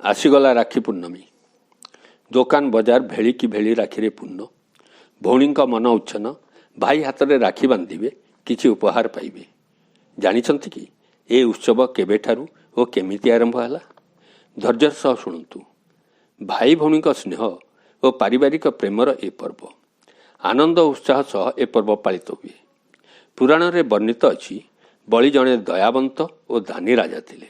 ଆସିଗଲା ରାକ୍ଷୀ ପୂର୍ଣ୍ଣମୀ। ଦୋକାନ ବଜାର ଭେଳିକି ଭେଳି ରାକ୍ଷୀରେ ପୂର୍ଣ୍ଣ। ଭଉଣୀଙ୍କ ମନ ଉଚ୍ଛନ୍ନ, ଭାଇ ହାତରେ ରାକ୍ଷୀ ବାନ୍ଧିବେ, କିଛି ଉପହାର ପାଇବେ। ଜାଣିଛନ୍ତି କି ଏ ଉତ୍ସବ କେବେଠାରୁ ଓ କେମିତି ଆରମ୍ଭ ହେଲା? ଧୈର୍ଯ୍ୟର ସହ ଶୁଣନ୍ତୁ। ଭାଇ ଭଉଣୀଙ୍କ ସ୍ନେହ ଓ ପାରିବାରିକ ପ୍ରେମର ଏ ପର୍ବ। ଆନନ୍ଦ ଉତ୍ସାହ ସହ ଏ ପର୍ବ ପାଳିତ ହୁଏ। ପୁରାଣରେ ବର୍ଣ୍ଣିତ ଅଛି, ବଳି ଜଣେ ଦୟାବନ୍ତ ଓ ଦାନୀ ରାଜା ଥିଲେ।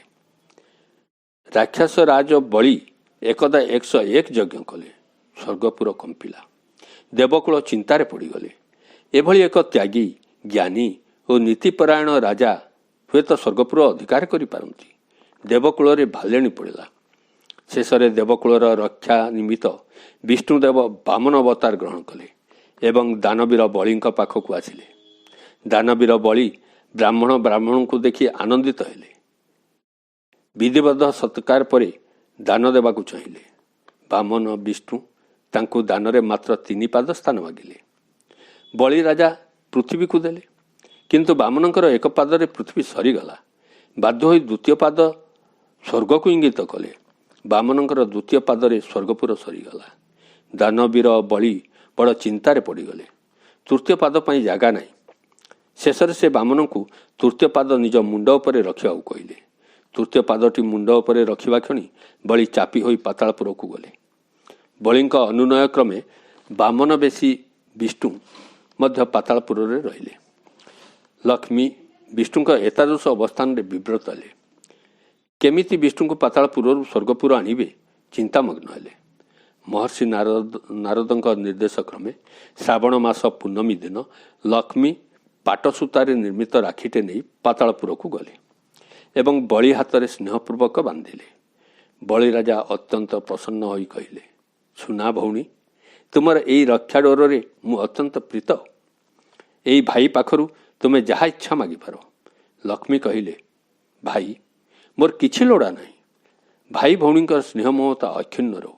ରାକ୍ଷସ ରାଜ ବଳି ଏକଦା 101 ଯଜ୍ଞ କଲେ। ସ୍ୱର୍ଗପୁର କମ୍ପିଲା, ଦେବକୁଳ ଚିନ୍ତାରେ ପଡ଼ିଗଲେ। ଏଭଳି ଏକ ତ୍ୟାଗୀ, ଜ୍ଞାନୀ ଓ ନୀତିପରାୟଣ ରାଜା ହୁଏତ ସ୍ୱର୍ଗପୁର ଅଧିକାର କରିପାରନ୍ତି। ଦେବକୁଳରେ ଭାଲେଣି ପଡ଼ିଲା। ଶେଷରେ ଦେବକୁଳର ରକ୍ଷା ନିମିତ୍ତ ବିଷ୍ଣୁଦେବ ବାମନ ଅବତାର ଗ୍ରହଣ କଲେ ଏବଂ ଦାନବୀର ବଳିଙ୍କ ପାଖକୁ ଆସିଲେ। ଦାନବୀର ବଳି ବ୍ରାହ୍ମଣ ବ୍ରାହ୍ମଣଙ୍କୁ ଦେଖି ଆନନ୍ଦିତ ହେଲେ। ବିଧିବଦ୍ଧ ସତ୍କାର ପରେ ଦାନ ଦେବାକୁ ଚାହିଁଲେ। ବାମନ ବିଷ୍ଣୁ ତାଙ୍କୁ ଦାନରେ ମାତ୍ର 3 ପାଦ ସ୍ଥାନ ମାଗିଲେ। ବଳି ରାଜା ପୃଥିବୀକୁ ଦେଲେ, କିନ୍ତୁ ବାମନଙ୍କର ଏକ ପାଦରେ ପୃଥିବୀ ସରିଗଲା। ବାଧ୍ୟ ହୋଇ ଦ୍ୱିତୀୟ ପାଦ ସ୍ୱର୍ଗକୁ ଇଙ୍ଗିତ କଲେ। ବାମନଙ୍କର ଦ୍ୱିତୀୟ ପାଦରେ ସ୍ୱର୍ଗପୁର ସରିଗଲା। ଦାନବୀର ବଳି ବଡ଼ ଚିନ୍ତାରେ ପଡ଼ିଗଲେ। ତୃତୀୟ ପାଦ ପାଇଁ ଜାଗା ନାହିଁ। ଶେଷରେ ସେ ବାମନଙ୍କୁ ତୃତୀୟ ପାଦ ନିଜ ମୁଣ୍ଡ ଉପରେ ରଖିବାକୁ କହିଲେ। ତୃତୀୟ ପାଦଟି ମୁଣ୍ଡ ଉପରେ ରଖିବା କ୍ଷଣି ବଳି ଚାପି ହୋଇ ପାତାଳପୁରକୁ ଗଲେ। ବଳିଙ୍କ ଅନୁନୟ କ୍ରମେ ବାମନ ବେଶୀ ବିଷ୍ଣୁ ମଧ୍ୟ ପାତାଳପୁରରେ ରହିଲେ। ଲକ୍ଷ୍ମୀ ବିଷ୍ଣୁଙ୍କ ଏତାଦୃଶ ଅବସ୍ଥାନରେ ବିବ୍ରତ ହେଲେ। କେମିତି ବିଷ୍ଣୁଙ୍କୁ ପାତାଳପୁରରୁ ସ୍ୱର୍ଗପୁର ଆଣିବେ ଚିନ୍ତାମଗ୍ନ ହେଲେ। ମହର୍ଷି ନାରଦଙ୍କ ନିର୍ଦ୍ଦେଶ କ୍ରମେ ଶ୍ରାବଣ ମାସ ପୂର୍ଣ୍ଣମୀ ଦିନ ଲକ୍ଷ୍ମୀ ପାଟସୂତାରେ ନିର୍ମିତ ରାକ୍ଷୀଟେ ନେଇ ପାତାଳପୁରକୁ ଗଲେ ଏବଂ ବଳି ହାତରେ ସ୍ନେହପୂର୍ବକ ବାନ୍ଧିଲେ। ବଳି ରାଜା ଅତ୍ୟନ୍ତ ପ୍ରସନ୍ନ ହୋଇ କହିଲେ, ସୁନା ଭଉଣୀ, ତୁମର ଏଇ ରକ୍ଷା ଡୋରରେ ମୁଁ ଅତ୍ୟନ୍ତ ପ୍ରୀତ। ଏଇ ଭାଇ ପାଖରୁ ତୁମେ ଯାହା ଇଚ୍ଛା ମାଗିପାର। ଲକ୍ଷ୍ମୀ କହିଲେ, ଭାଇ, ମୋର କିଛି ଲୋଡ଼ା ନାହିଁ। ଭାଇ ଭଉଣୀଙ୍କର ସ୍ନେହ ମମତା ଅକ୍ଷୁଣ୍ଣ ରହୁ।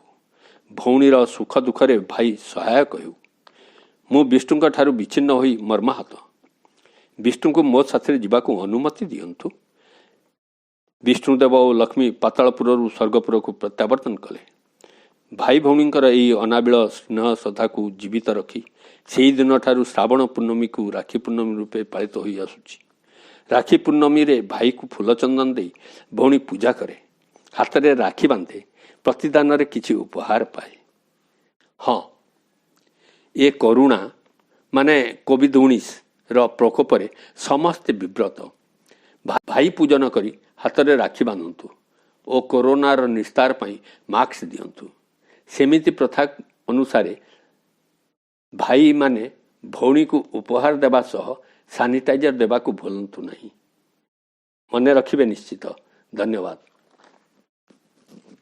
ଭଉଣୀର ସୁଖ ଦୁଃଖରେ ଭାଇ ସହାୟକ ହେଉ। ମୁଁ ବିଷ୍ଣୁଙ୍କ ଠାରୁ ବିଚ୍ଛିନ୍ନ ହୋଇ ମର୍ମାହତ। ବିଷ୍ଣୁଙ୍କୁ ମୋ ସାଥିରେ ଯିବାକୁ ଅନୁମତି ଦିଅନ୍ତୁ। ବିଷ୍ଣୁଦେବ ଓ ଲକ୍ଷ୍ମୀ ପାତାଳପୁରରୁ ସ୍ୱର୍ଗପୁରକୁ ପ୍ରତ୍ୟାବର୍ତ୍ତନ କଲେ। ଭାଇ ଭଉଣୀଙ୍କର ଏହି ଅନାବିଳ ସ୍ନେହ ଶ୍ରଦ୍ଧାକୁ ଜୀବିତ ରଖି ସେହି ଦିନଠାରୁ ଶ୍ରାବଣ ପୂର୍ଣ୍ଣମୀକୁ ରାକ୍ଷୀ ପୂର୍ଣ୍ଣମୀ ରୂପେ ପାଳିତ ହୋଇ ଆସୁଛି। ରାକ୍ଷୀ ପୂର୍ଣ୍ଣମୀରେ ଭାଇକୁ ଫୁଲ ଚନ୍ଦନ ଦେଇ ଭଉଣୀ ପୂଜା କରେ, ହାତରେ ରାକ୍ଷୀ ବାନ୍ଧେ, ପ୍ରତିଦାନରେ କିଛି ଉପହାର ପାଏ। ହଁ, ଏ କରୁଣା ମାନେ କୋଭିଡ 19ର ପ୍ରକୋପରେ ସମସ୍ତେ ବିବ୍ରତ। ଭାଇ ପୂଜନ କରି ହାତରେ ରାକ୍ଷୀ ବାନ୍ଧନ୍ତୁ ଓ କରୋନାର ନିସ୍ତାର ପାଇଁ ମାସ୍କ ଦିଅନ୍ତୁ। ସେମିତି ପ୍ରଥା ଅନୁସାରେ ଭାଇମାନେ ଭଉଣୀକୁ ଉପହାର ଦେବା ସହ ସାନିଟାଇଜର ଦେବାକୁ ଭୁଲନ୍ତୁ ନାହିଁ। ମନେ ରଖିବେ ନିଶ୍ଚିତ। ଧନ୍ୟବାଦ।